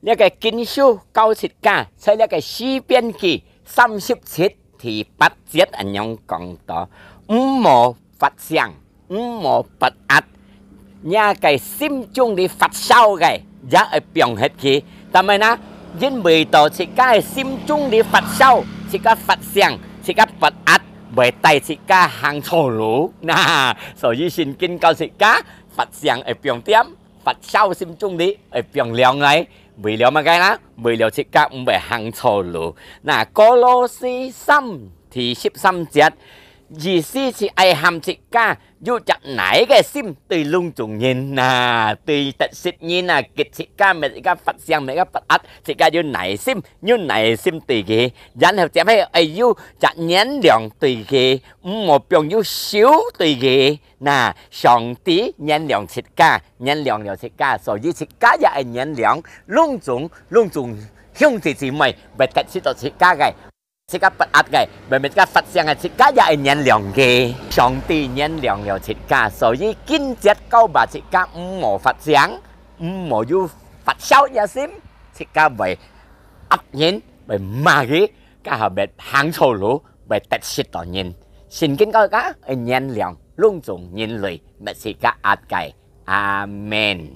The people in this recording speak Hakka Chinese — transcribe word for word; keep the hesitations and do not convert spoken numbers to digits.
這个經書教自家，在這个詩篇記三十七第八節恁樣講到：毋好發性，毋好發閼，若个心中裡發燒个，也愛放忒去。但係呢，因為到自家个心中裡發燒，自家發性，自家發閼，會帶自家行錯路。那，所以聖經教自家，發性愛放恬， 發燒心中裡愛放涼來，為了麼个啦？為了自家毋會行錯路。那歌羅西三第十三節，意思係愛喊自家有隻耐个心對攏總人啊，對得失人啊，激自家，搣自家發性，搣自家發閼，自家有耐心，有耐心對佢。然後接下愛有隻原諒對佢，毋好放有仇對佢。 那，上帝原諒自家，原諒了自家，所以自家也愛原諒，攏總，攏總兄弟姊妹會得罪到自家个，自家發閼个，會搣自家發性个，自家也愛原諒佢。上帝原諒了自家，所以經節教導自家毋好發性，毋好有發燒个心，自家會閼人，會罵佢，該下會行錯路，會得罪到人。聖經教自家愛原諒攏總人類，搣自家閼个。阿們。